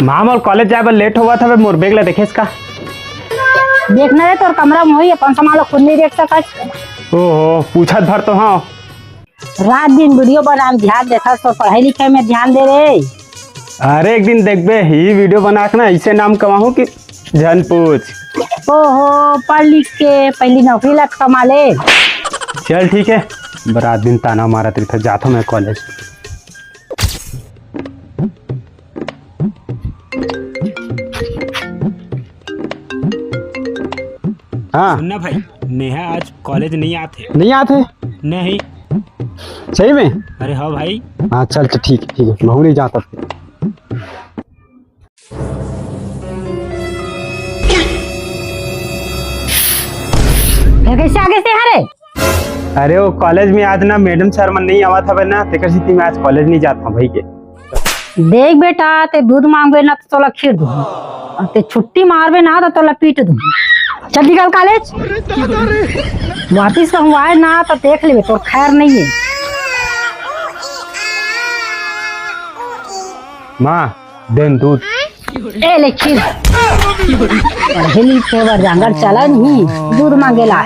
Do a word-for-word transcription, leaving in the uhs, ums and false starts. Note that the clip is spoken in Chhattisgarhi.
माँ, मोर कॉलेज जाए बर लेट होवत हवे, मोर बैग ला देखेस का? देखना रे, तोर कमरा में होही, अपन सामान ला खुद नहीं देख सकत। ओहो, पूछत भर तो हाँ। रात दिन वीडियो बनाए में ध्यान देथस, तोर पढ़ाई लिखाई में ध्यान दे रे। अरे, एक दिन देखबे, ही वीडियो बना के ना ऐसे नाम कमाहूँ कि झन पूछ। ओहो, पढ़ लिख के पहली नौकरी ला कमा ले। चल ठीक है, रात दिन ताना मारत रहिथे, जाथों मैं कॉलेज। हाँ। सुनना भाई, नेहा आज कॉलेज नहीं आथे। नहीं आथे? नहीं। सही में? अरे हाँ भाई। हाँ, चल, चल, ठीक है, ठीक है, मैं नहीं जाता। फिर कैसे आगे से हरे? अरे, वो कॉलेज में आज ना मैडम सर मन नहीं आवत हवे ना, तेकर सेती मैं आज कॉलेज नहीं जात हूँ भाई के। देख बेटा, ते दूध मांगबे ना तो तोला खीर दूँ, और ते छुट्टी मारबे ना तो तोला पीट दूँ। चल निकल कॉलेज। वापिस कहूँ आए ना तो देख लेबे, तोर खैर नहीं है। माँ, देन दूध। ए ले खीर। पढ़े लिखे बर जंगल चला नहीं, दूध मांगे ला।